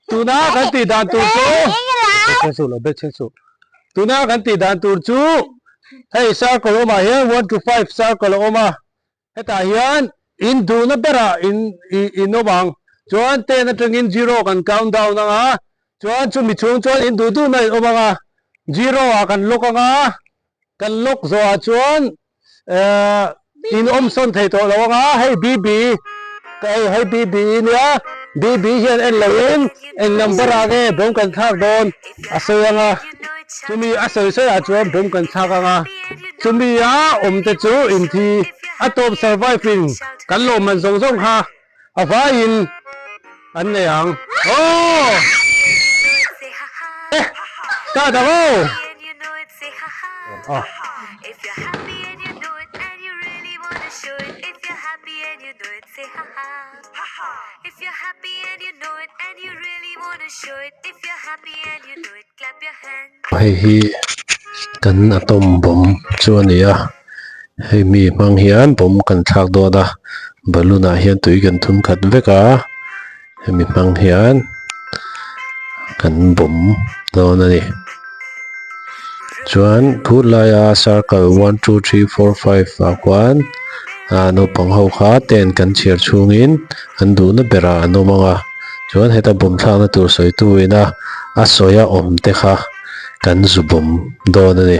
Tuna kan tih dan tur chu Bek suh lo bek suh. Tuna kan tih dan tur chu hei circle awmah hian one to five circle a awm a, hetah hian in duhna berah in in awm ang. Chuan ten atangin zero kan count down ang a, chuan chumi chhung chuan in duh duhna in awm ang a, zero ah kan lock ang a, kan lock zawhah chuan eh in awm sawn thei tawh lo anga hei BB ka hei hei BB nia BB hian en lo in eng number ah nge bawm kan thlak dawn a sawi anga chumi a sawi sawi ah chuan bawm kan thlak anga chumi a awm te chu inthi a tawp survive in kan lawmman zawng zawng kha a vaiin an nei ang aw eh start ang aw aw. Hei hi kan atom bomb chu a ni a hei mi hmang hian bomb kan thlak dawn a balloon ah hian tui kan thun khat vek a hemi hmang hian kan bomb dawn a ni chuan phut laia circle one two three four five ah khuan ah naupang ho kha tent kan chhiar chhungin an duhna berah an awm ang a. Chuan heta bawm thlakna tur sawitu ina a sawi a awm te kha kan zu bawm dawn a ni.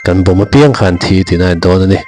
Kan bawm apiang khan thi tih na dawn a ni.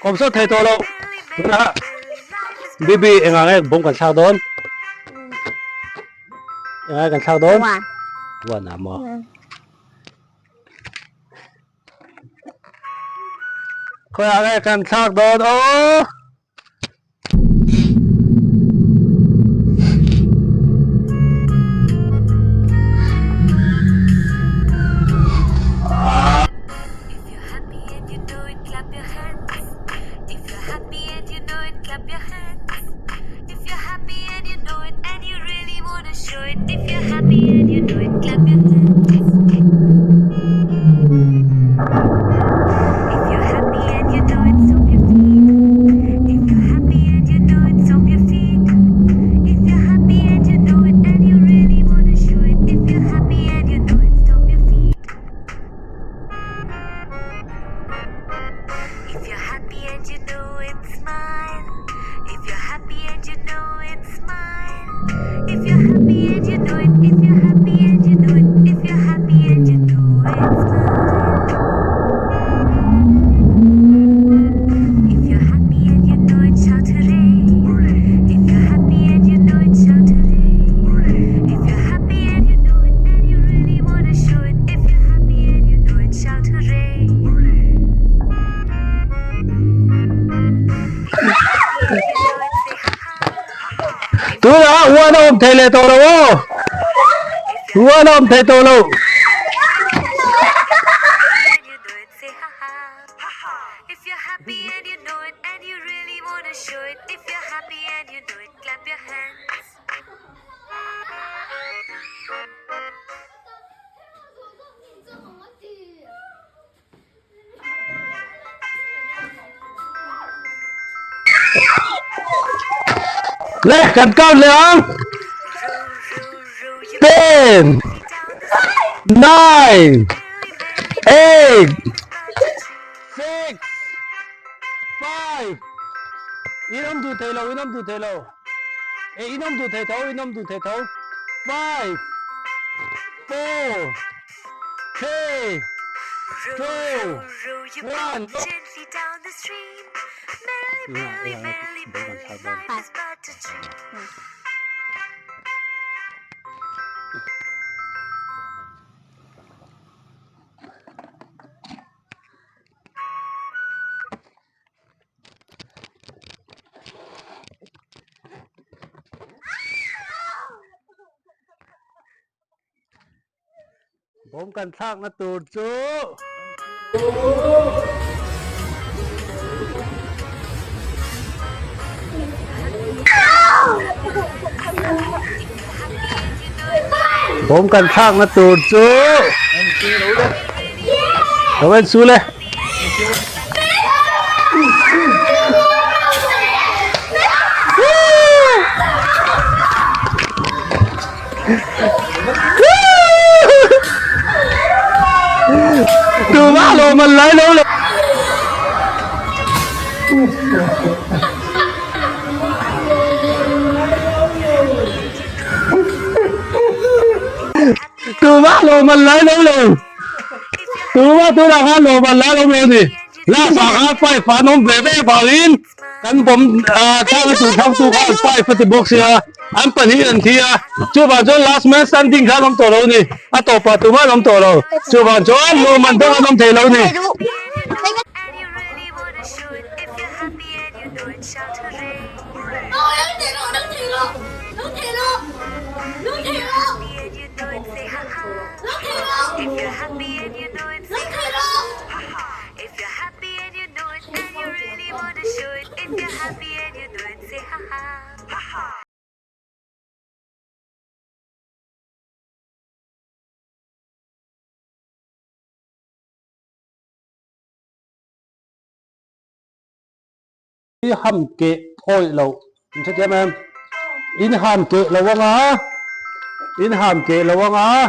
Awm sawt thei tawh lo tunah Bibi engah nge bawm kan thlak dawn engah nge kan thlak dawn one ah maw khawiah nge kan thlak dawn aw. Tunah one a awm thei leh tawh lo aw. One a awm thei tawh lo. Le kan count leh ang. 10 9 8 6 5 In awm duh thei lo, in awm duh thei lo. E in awm duh thei tho, in awm duh thei tho. 5 4 3 2 1 Bawm kan thlakna tur chu Bawm kan thlakna tur chu Lo en su le. Tuma lo man lai lo lo. Tuma lo man lai lo lo. Tuma tunah khan lo man lai lo lo ni. Last ah khan five an awm ve ve vangin kan bawm thlak a tur thlang tu khan five a ti bawk sia an pahnih an thi a chuvang chuan last man standing khan awm tawh lo ni a tawpah tumah an awm tawh lo chuvang chuan luhman dang an awm thei lo ni. I ham keh phawih loh in hrethiam em? In ham keh lo anga, in ham keh lo anga,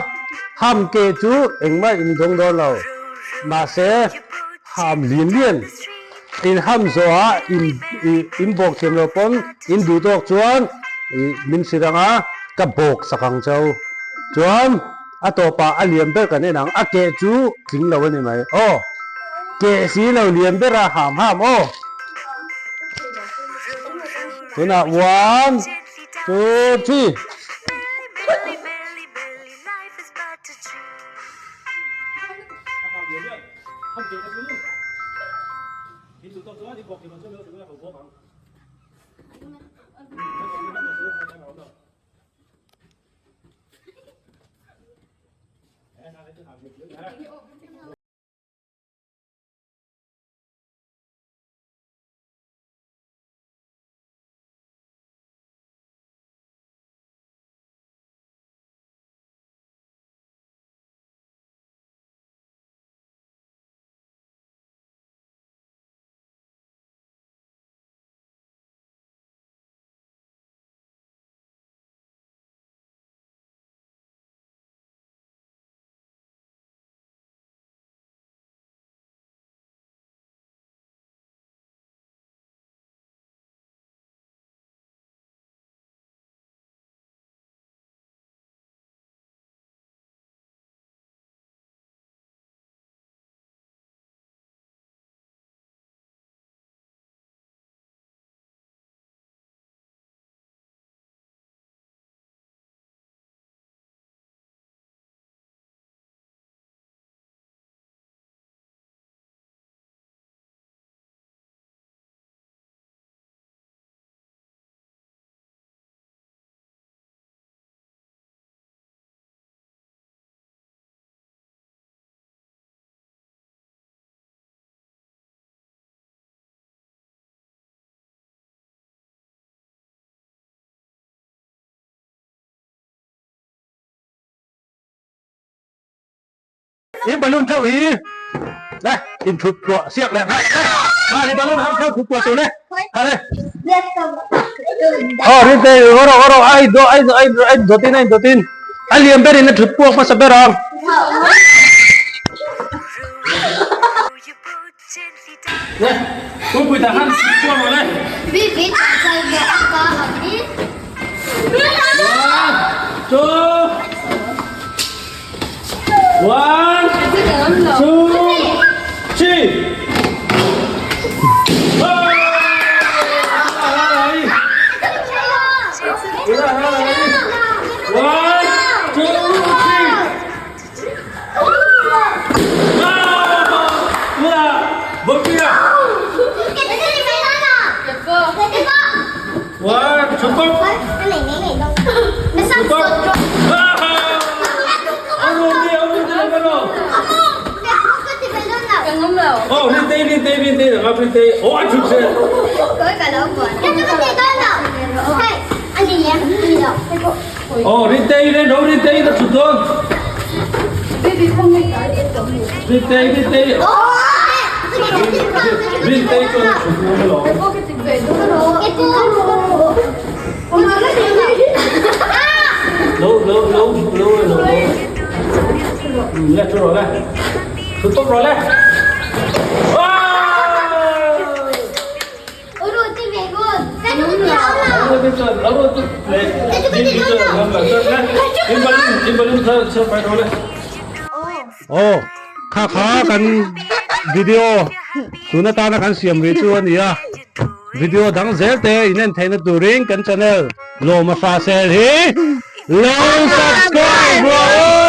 ham keh chu engmah in dawng dawn lo. Mahse ham lian lian in ham zawhah in in bawk thiam lo pawn in duh tawk chuan ih min hrilh anga ka bawk sak ang chau. Chuan a tawpah a lian ber kan en ang, a keh chu tling lo a ni mai. Aw keh si lo lian ber a ham ham aw. Tunah one two three. In balloon theuh hi le in thut puah siak leh nghal le. Mahni balloon hang theuh thut puah tur le. Kha le. Aw Rinte haw rawh haw rawh ai do ai ai ai dawtin ai dawtin. A lian berin a thut puak hmasa ber ang. Le Puipui dah khan puak rawh le. One, two, one, two, three. One, two, three. Aw kha kha kan video tun atana kan siam rih chu a ni a video dang zel te in en theihna turin kan channel Lawma Hrasel hi lo subscribe rawh u.